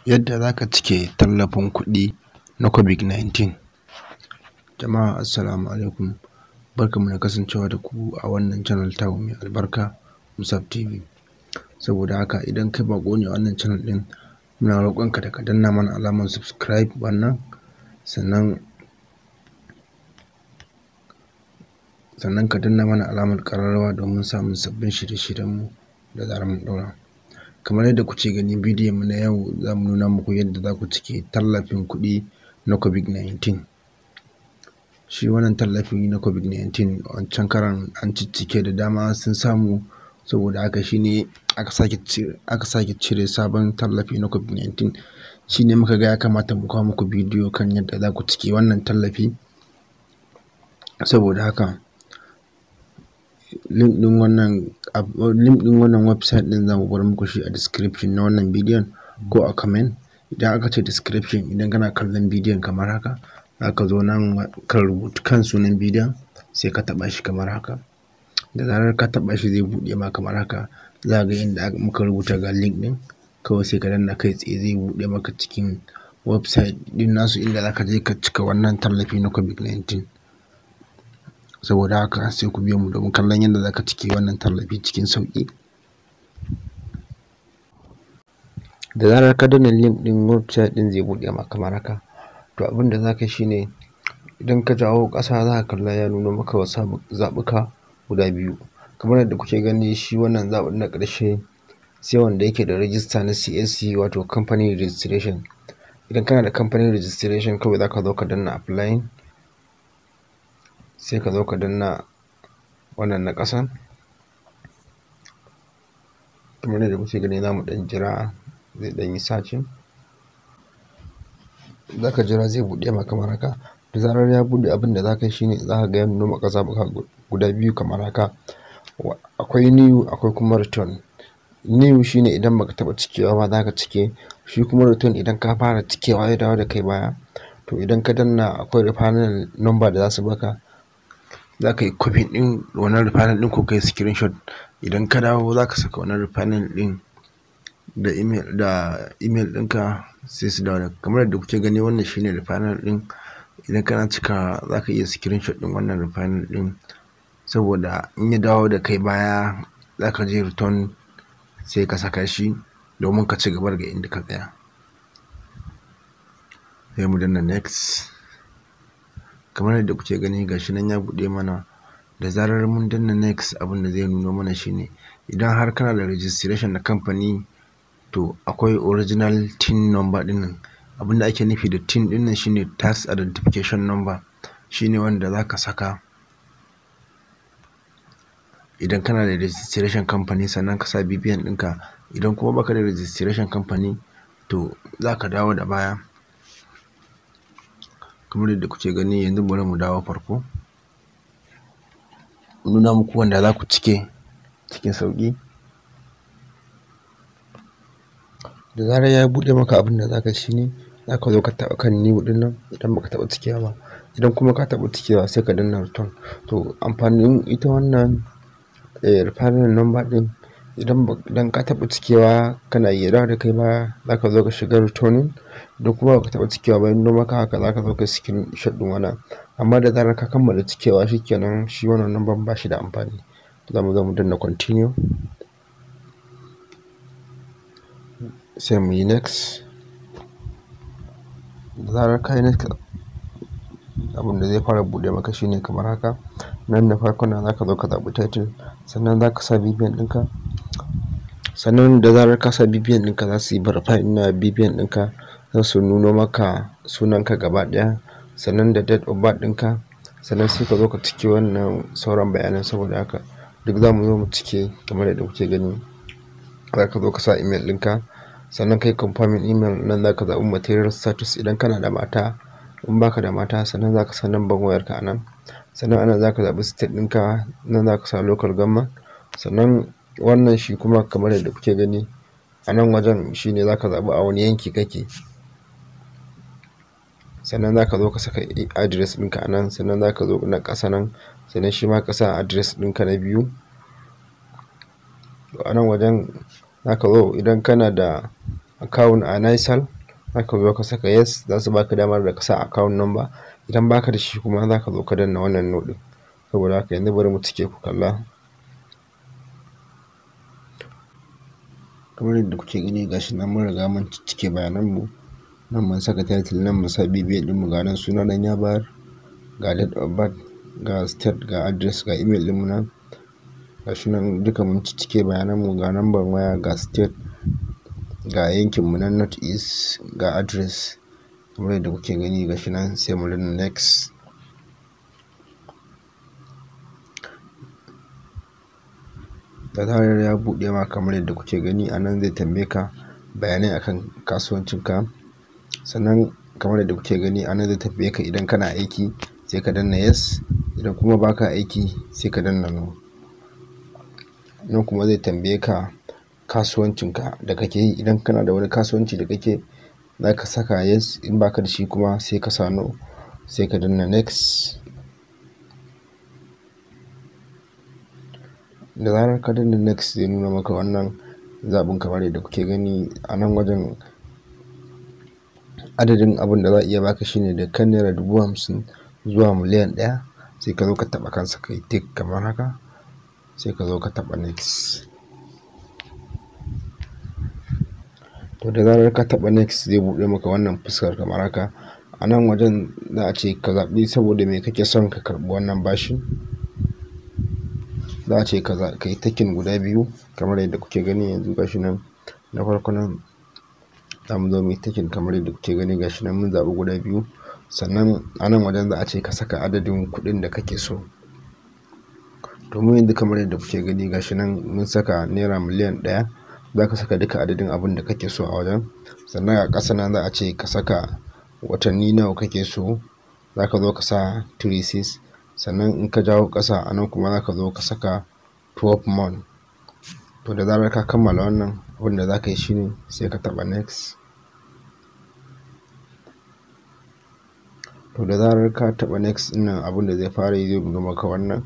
Yadda za ka cike tallafin kuɗi na COVID-19. Jama'a, assalamu alaikum, barkanmu da kasancewa da ku a wannan channel tamu mai albarka, Musab TV. Saboda haka, idan kai baƙo ne a wannan channel ɗin, muna roƙonka da ka danna mana alamar subscribe wannan, sannan ka danna mana alamar ƙararrawa domin samun sabbin shirye-shiryenmu da zarar mun ɗaura. Kamar yadda kuke gani, bidiyon mu na yau za mu nuna muku yadda za ku cike tallafin kuɗi na COVID-19. Shi wannan tallafi na COVID-19, wancan karon an ciccike da dama sun samu, saboda haka shi ne aka sake cire sabon tallafi na COVID-19. Shi ne muka ga ya kamata mu kawo muku bidiyo kan yadda za ku cike wannan tallafi. Saboda haka, link ɗin wannan website ɗin za mu bar muku shi a description na wannan bidiyon ko a comment. Idan aka ce description, idan kana kallon bidiyon kamar haka, za ka zo nan kan rubutu kan sunan bidiyon, sai ka taɓa shi kamar haka. Da zarar ka taɓa shi, zai buɗe ma kamar haka. Za ka ga inda muka rubuta, ga link ɗin, kawai sai ka danna, kai tsaye zai buɗe maka cikin website ɗin nasu inda za ka je ka cika wannan tallafi na COVID-19. Saboda haka, sai ku biyo mu domin kallon yadda za ka cike wannan tallafi cikin sauƙi. Da zarar ka danna link ɗin website ɗin, zai buɗe ma kamar haka. To, abin da za ka yi shine, idan ka jawo ƙasa, za ka kalla ya nuno maka wasu zaɓuka guda biyu kamar yadda kuke gani. Shi wannan zaɓin na ƙarshe sai wanda yake da rajista na CAC, wato company registration. Idan kana da company registration, kawai za ka zo ka danna applying, sai ka zo ka danna wannan na ƙasan kamar yadda kuke gani. Za mu ɗan jira, zai ɗan yi searching. Za ka jira, zai buɗe ma kamar haka. Da zarar ya buɗe, abin da za ka yi shine, za ka ga ya nuno maka zaɓuka guda biyu kamar haka: akwai new, akwai kuma return. New shine idan baka taɓa cikewa ba, za ka cike shi. Kuma return, idan ka fara cikewa ya dawo da kai baya. To, idan ka danna, akwai referral number da za su baka. Za ka yi copy ɗin wannan referral ɗin ko ka yi screenshot. Idan ka dawo, za ka saka wannan referral ɗin da email ɗinka, sai su dawo da. Kamar yadda kuke gani, wannan shine referral ɗin. Idan kana cika, za ka iya screenshot ɗin wannan referral ɗin, saboda in ya dawo da kai baya, za ka je return, sai ka saka shi domin ka ci gaba daga inda ka tsaya. Sai mu danna next. Kamar yadda kuke gani, gashi nan ya buɗe mana. Da zarar mun danna next, abin da zai nuno mana shine, idan har kana da registration na kamfani, to akwai original TIN number ɗin nan. Abin da ake nufi da TIN ɗin nan shine tax identification number, shine wanda za ka saka idan kana da registration company, sannan ka sa BVN ɗinka. Idan kuma baka da registration company, to za ka dawo da baya kamar yadda kuke gani. Yanzu bari mu dawo farko, nuna muku wanda za ku cike cikin sauƙi. Da zarar ya buɗe maka, abin da za ka shi ne, za ka zo ka taɓa kan new ɗin nan idan baka taɓa cikewa ba. Idan kuma ka taɓa cikewa, sai ka danna return. To, amfanin ita wannan referral number ɗin, idan ka taɓa cikewa, kana iya dawo da kai baya, za ka zo ka shiga returning. Idan kuma baka taɓa cikewa ba, ya nuno maka haka, za ka zo ka screenshot ɗin wannan. Amma da zarar ka kammala cikewa, shikenan, shi wannan number ba shi da amfani. Za mu zo mu danna continue, sai mu yi next. Da zarar ka yi next, abin da zai fara buɗe maka shine kamar haka. Nan na farkon nan, za ka zo ka zaɓi title, sannan za ka sa BVN ɗinka. Sannan da zarar ka sa BVN ɗinka, za su yi verify na BVN ɗinka, za su nuno maka sunanka gaba ɗaya, sannan da date of birth ɗinka. Sannan sai ka zo ka cike wannan sauran bayanan. Saboda haka, duk za mu zo mu cike kamar yadda kuke gani. Za ka zo ka sa email ɗinka, sannan kai confirming email. Nan za ka zaɓi marital status, idan kana da mata, in baka da mata. Sannan za ka sa number wayarka a nan. Sannan anan za ka zaɓi state ɗinka, nan za ka sa local government. Sannan wannan shi kuma, kamar yadda kuke gani a nan wajen, shine za ka zaɓi a wani yanki kake. Sannan za ka zo ka saka address ɗinka a nan. Sannan za ka zo na ƙasa nan, sannan shi ma ka sa address ɗinka na biyu. A nan wajen za ka zo, idan kana da account a NIRSAL. Zaka zo ka saka yes, za su baka damar da ka sa account number. Idan baka da shi kuma zaka zo ka danna wannan no ɗin. Saboda haka yanzu bari mu cike ku kalla. Kamar yadda kuke gani gashi nan mun riga mun cike bayanan mu. Nan mun saka title, nan mun sa BVN ɗin mu, ga nan suna nan ya bayar, ga date of birth, ga state, ga address, ga email ɗin mu nan. Gashi nan duka mun cike bayanan mu, ga number waya, ga state, ga yankin mu nan North East, ga address. Kamar yadda kuke gani gashi nan sai mu danna next. Da zarar ya buɗe ma kamar yadda kuke gani a nan zai tambaye ka bayanai akan kasuwancin ka. Sannan kamar yadda kuke gani a nan zai tambaye ka idan kana aiki sai ka danna yes, idan kuma baka aiki sai ka danna no. Nan kuma zai tambaye ka kasuwancin ka da kake yi, idan kana da wani kasuwanci da kake zaka saka yes, in baka da shi kuma sai ka sa no, sai ka danna next. Da zarar ka danna next zai nuna maka wannan zaɓin kamar yadda kuke gani a nan wajen. Adadin abin da za a iya baka shine da kan naira 50,000 zuwa miliyan 1. Sai ka zo ka taɓa kansa kai tick kamar haka, sai ka zo ka taɓa next. To da zarar ka taɓa next zai buɗe maka wannan fuskar kamar haka. A nan wajen za a ce ka zaɓi saboda me kake son ka karɓi wannan bashin. Za a ce ka yi takin guda biyu kamar yadda kuke gani yanzu gashi nan. Na farko nan za mu zo mu yi takin kamar yadda kuke gani gashi nan mun zaɓi guda biyu. Sannan a nan wajen za a ce ka saka adadin kuɗin da kake so. To mu yanzu kamar yadda kuke gani gashi nan mun saka naira miliyan 1. Za ka saka duka adadin abin da kake so a wajen. Sannan a ƙasa nan za a ce ka saka watanni nawa kake so. Za ka zo ka sa 36. Sannan in ka jawo ƙasa a nan kuma za ka zo ka saka 12 month. To da zarar ka kammala wannan, abin da za ka yi shine sai ka taɓa next. To da zarar ka taɓa next ɗin nan, abin da zai fara yi zai nuna maka wannan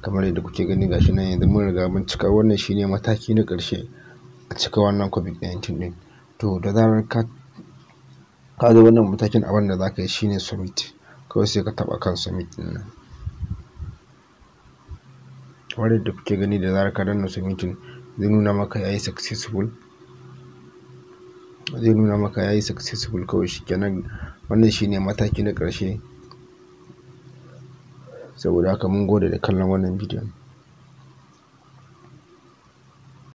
kamar yadda kuke gani gashi nan yanzu mun riga mun cika. Wannan shine mataki na ƙarshe a cika wannan COVID-19 ɗin. To da zarar ka zo wannan matakin, abin da za ka yi shine submit. Kawai sai ka taɓa kan submit ɗin nan. Kamar yadda kuke gani da zarar ka danna submitting zai nuna maka yayi successful. Zai nuna maka yayi successful kawai shikenan. Wannan shine mataki na ƙarshe. Saboda haka mun gode da kallon wannan bidiyon.